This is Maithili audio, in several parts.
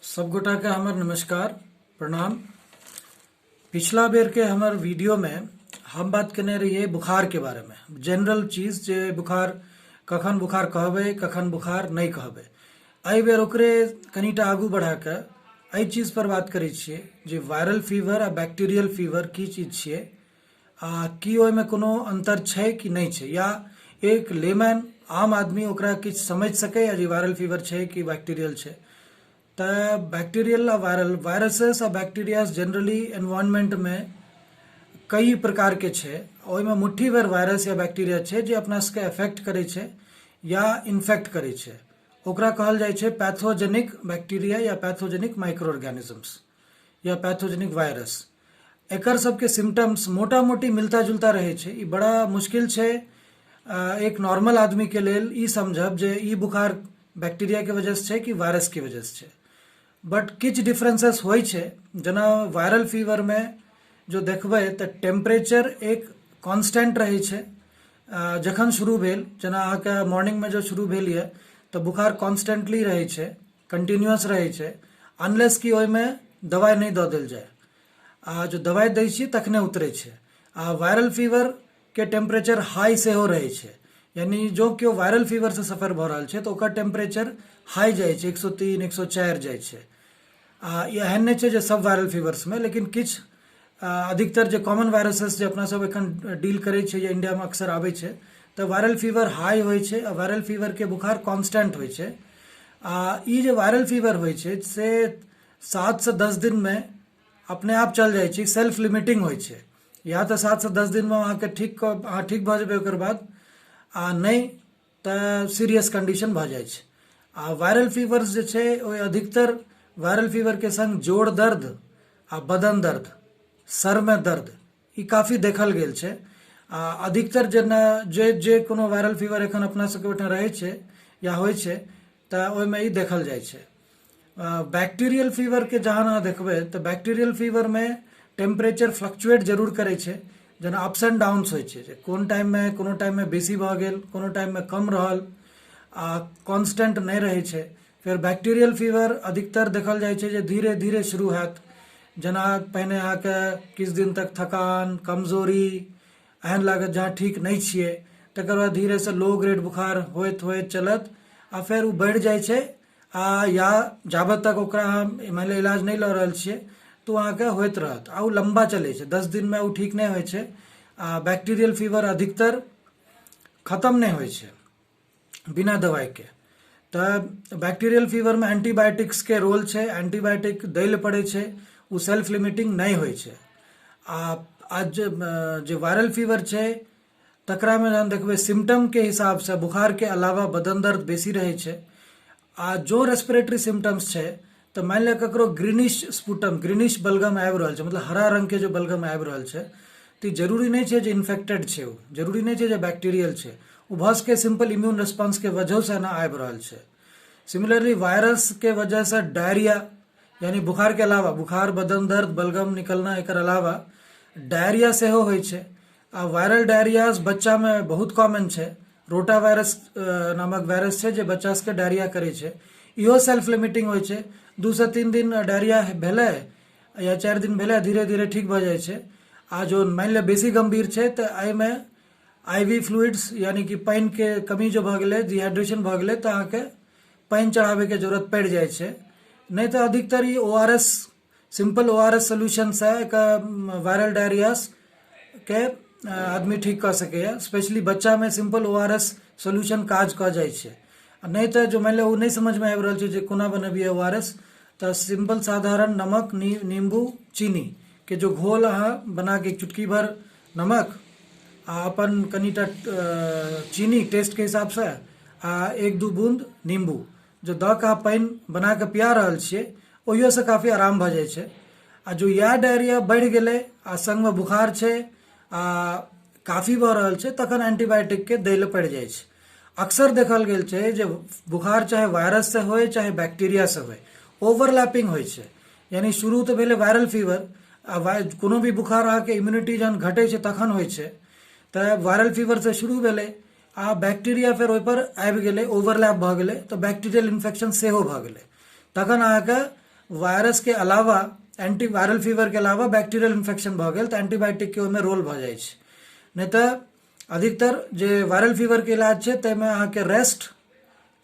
सब गोटा के हमर नमस्कार प्रणाम। पिछला बेर के हमर वीडियो में हम बात केने रहिए बुखार के बारे में, जनरल चीज जे बुखार कखन बुखार कहबै कखन बुखार नहीं कहबै। एहि बेर ओकरे कनिटा आगू बढ़ा के एहि चीज पर बात करै छियै जे वायरल फीवर आ बैक्टीरियल फीवर की चीज छियै आ की ओहिमे कोनो अंतर छै कि नहि छै, या एक लेमैन आम आदमी ओकरा किछु समझि सकैए जे वायरल फीवर छै कि बैक्टीरियल छै। तऽ बैक्टीरियल आ वायरल वायरसेस आ बैक्टीरियाज जनरली एनवायरनमेंटमे कई प्रकारके छै, ओहिमे मुट्ठी भरि वायरस या बैक्टीरिया छै जे अपना सबके एफेक्ट करै छै या इन्फेक्ट करै छै, ओकरा कहल जाइ छै पैथोजेनिक बैक्टीरिया या पैथोजेनिक माइक्रो ऑर्गेनिजम्स या पैथोजेनिक वायरस। एकर सबके सिम्टम्स मोटा मोटी मिलता जुलता रहै छै। ई बड़ा मुश्किल छै एक नॉर्मल आदमीके लेल ई समझब जे ई बुखार बैक्टीरियाके वजहसँ छै कि वायरसके वजहसँ छै, बट किछु डिफरेंसेस होइ छै। जेना वायरल फीवरमे जो देखबै तऽ टेम्परेचर एक कॉन्स्टेंट रहै छै जखन शुरू भेल, जेना अहाँके मॉर्निंगमे जो शुरू भेल यऽ तऽ बुखार कॉन्स्टेंटली रहै छै, कंटिन्यूअस रहै छै, अनलेस कि ओहिमे दवाइ नहि दऽ देल जाय, आ जो दवाइ दै छियै तखने उतरै छै। आ वायरल फीवरके टेम्परेचर हाई सेहो रहै छै, यानी जो केओ वायरल फीवरसँ सफर भऽ रहल छै तऽ ओकर टेम्परेचर हाई जाइ छै, 103 104 जाइ छै। आ ई एहन नहि छै जे सब वायरल फीवर्समे, लेकिन किछु अधिकतर जे कॉमन वायरसेस जे अपना सब एखन डील करै छै या इंडियामे अक्सर आबै छै, तऽ वायरल फीवर हाई होइ छै आ वायरल फीवरके बुखार कॉन्स्टेंट होइ छै। आ ई जे वायरल फीवर होइ छै से 7 से 10 दिनमे अपने आप चल जाइ छै, सेल्फ लिमिटिंग होइ छै। या तऽ 7 से 10 दिनमे अहाँके ठीक अहाँ ठीक भऽ जेबै ओकर बाद, आ नहि तऽ सीरियस कंडीशन भऽ जाइ छै। आ वायरल फीवर्स जे छै ओहि अधिकतर वायरल फीवरके संग जोड़ दर्द आ बदन दर्द, सरमे दर्द, ई काफी देखल गेल छै। आ अधिकतर जेना जे जे कोनो वायरल फीवर एखन अपना सबके ओहिठाम रहै छै या होइ छै तऽ ओहिमे ई देखल जाइ छै। बैक्टीरियल फीवरके जहन अहाँ देखबै तऽ बैक्टीरियल फीवरमे टेम्परेचर फ्लक्चुएट जरूर करै छै, जेना अप्स एंड डाउन्स होइ छै, जे कोन टाइममे कोनो टाइममे बेसी भऽ गेल, कोनो टाइममे कम रहल, आ कॉन्स्टेंट नहि रहै छै। फेर बैक्टीरियल फीवर अधिकतर देखल जाइ छै जे धीरे धीरे शुरू हैत, जेना पहिने अहाँके किछु दिन तक थकान, कमजोरी एहन लागत जहाँ ठीक नहि छियै, तकर बाद धीरेसँ लो ग्रेड बुखार होइत होइत चलत आ फेर ओ बढ़ि जाइ छै, आ या जाबत तक ओकरा अहाँ मानि लिअ इलाज नहि लऽ रहल छियै तऽ ओ अहाँके होइत रहत आ ओ लम्बा चलै छै, 10 दिनमे ओ ठीक नहि होइ छै। आ बैक्टीरियल फीवर अधिकतर खतम नहि होइ छै बिना दवाइके। तऽ बैक्टीरियल फीवरमे एंटीबायोटिक्सके रोल छै, एंटीबायोटिक दै लए पड़ै छै, ओ सेल्फ लिमिटिंग नहि होइ छै। आ आज जे वायरल फीवर छै तकरामे जहन देखबै सिम्टमके हिसाबसँ बुखारके अलावा बदन दर्द बेसी रहै छै, आ जो रेस्पिरेटरी सिम्टम्स छै तऽ मानि लिअ ककरो ग्रीनिश स्पुटम, ग्रीनिश बलगम आबि रहल छै, मतलब हरा रङ्गके जे बलगम आबि रहल छै, तऽ ई जरूरी नहि छै जे इन्फेक्टेड छै, ओ जरूरी नहि छै जे बैक्टीरियल छै, ओ भऽ सकै सिम्पल इम्यून रिस्पॉन्सके वजहसँ एना आबि रहल छै। सिमिलरली वायरसके वजहसँ डायरिया, यानी बुखारके अलावा बुखार, बदन दर्द, बलगम निकलना, एकर अलावा डायरिया सेहो होइ छै। आ वायरल डायरियाज बच्चामे बहुत कॉमन छै, रोटा वायरस नामक वायरस छै जे बच्चा सबके डायरिया करै छै, इहो सेल्फ लिमिटिंग होइ छै, 2 से 3 दिन डायरिया भेलै या 4 दिन भेलै, धीरे धीरे ठीक भऽ जाइ छै। आ जो मानि लिअ बेसी गम्भीर छै तऽ एहिमे आईवी फ्लूइड्स यानी कि पानिके कमी जो भऽ गेलै, डिहाइड्रेशन भऽ गेलै, तऽ अहाँके पानि चढ़ाबैके जरूरत पड़ि जाइ छै। नहि तऽ अधिकतर ई O R S, simple O R S सोल्यूशनसँ एक वायरल डायरियाके आदमी ठीक कऽ सकैए। स्पेशली बच्चामे simple O R S solution काज कऽ जाइ छै। आ नहि तऽ जो मानि लिअ ओ नहि समझमे आबि रहल छै जे कोना बनबियै ओ आर एस, तऽ सिम्पल साधारण नमक, नींबू, चीनी के जो घोल अहाँ बनाके एक चुटकी भर नमक आ अपन कनिटा चीनी टेस्टके हिसाबसँ आ 1-2 बूंद नींबू जो दऽ कऽ अहाँ पानि बना कऽ पिया रहल छियै, ओहियोसँ काफी आराम भऽ जाइ छै। आ जो इएह डायरिया बढ़ि गेलै आ सङ्गमे बुखार छै आ काफी भऽ रहल छै, तखन एंटीबायोटिकके दै लए पड़ि जाइ छै। अक्सर देखल गेल छै जे बुखार चाहे वायरससँ होय चाहे बैक्टीरियासँ होय, ओवरलैपिंग होइ छै, यानी शुरू तऽ भेलै वायरल फीवर, आ कोनो भी बुखार अहाँके इम्यूनिटी जहन घटै छै तखन होइ छै, तऽ वायरल फीवरसँ शुरू भेलै आ बैक्टीरिया फेर ओहिपर आबि गेलै, ओवरलैप भऽ गेलै, तऽ बैक्टीरियल इन्फेक्शन सेहो भऽ गेलै, तखन अहाँके वायरसके अलावा एंटी वायरल फीवरके अलावा बैक्टीरियल इन्फेक्शन भऽ गेल तऽ एंटीबायोटिकके ओहिमे रोल भऽ जाइ छै। नहि तऽ अधिकतर जे वायरल फीवरके इलाज छै ताहिमे अहाँके रेस्ट,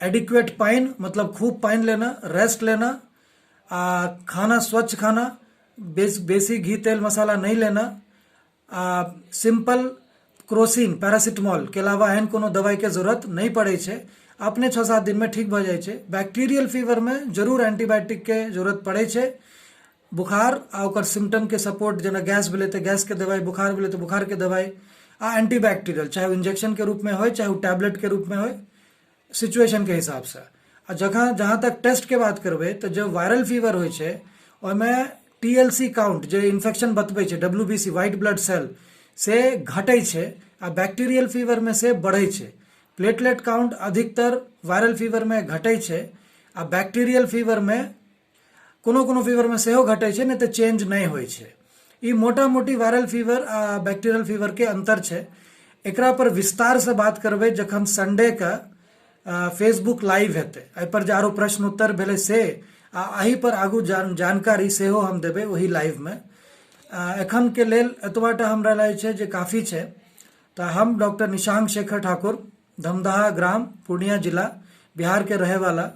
एडिक्वेट पानि, मतलब खूब पानि लेना, रेस्ट लेना, आ खाना स्वच्छ खाना, बेसी घी तेल मसाला नहि लेना, आ सिम्पल क्रोसिन पैरासिटामोल के अलावा एहन कोनो दवाइके जरूरत नहि पड़ै छै, अपने 6-7 दिनमे ठीक भऽ जाइ छै। बैक्टीरियल फीवरमे जरूर एंटीबायोटिकके जरूरत पड़ै छै। बुखार आ ओकर सिम्टमके सपोर्ट, जेना गैस भेलै तऽ गैसके दवाइ, बुखार भेलै तऽ बुखारके दवाइ, आ एंटीबैक्टीरियल, चाहे ओ इंजेक्शनके रूपमे होय चाहे ओ टैबलेटके रूपमे होय, सिचुएशनके हिसाबसँ। आ जखन जहाँ तक टेस्टके बात करबै तऽ जब वायरल फीवर होइ छै ओहिमे टी एल सी काउंट जे इन्फेक्शन बतबै छै, W B C white blood cell, से घटै छै, आ बैक्टीरियल फीवरमे से बढ़ै छै। प्लेटलेट काउंट अधिकतर वायरल फीवरमे घटै छै, आ बैक्टीरियल फीवरमे कोनो कोनो फीवरमे सेहो घटै छै, नहि तऽ चेंज नहि होइ छै। ई मोटा मोटी वायरल फीवर आ बैक्टीरियल फीवरके अन्तर छै। एकरा पर विस्तारसँ बात करबै जखन संडेके फेसबुक लाइव हेतै। एहिपर जे आरो प्रश्न उत्तर भेलै से आ एहि पर आगू जानकारी सेहो हम देबै ओहि लाइवमे। एखनके लेल एतबा टा हमरा लागै छै जे काफी छै। तऽ हम डॉक्टर निशांक शेखर ठाकुर, धमदाहा ग्राम, पूर्णिया जिला, बिहारके रहैवाला,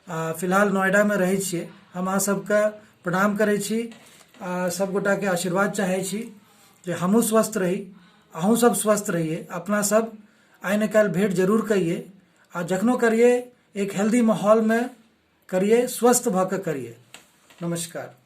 आ फिलहाल नोएडामे रहै छियै। हम अहाँ सबके प्रणाम करै छी आ सबगोटाके आशीर्वाद चाहै छी जे हमहूँ स्वस्थ रही, अहूँ सब स्वस्थ रहियै। अपना सब आइ ने काल्हि भेंट जरूर करियै, आ जखनो करियै एक हेल्दी माहौलमे करियै, स्वस्थ भऽ कऽ करियै। नमस्कार।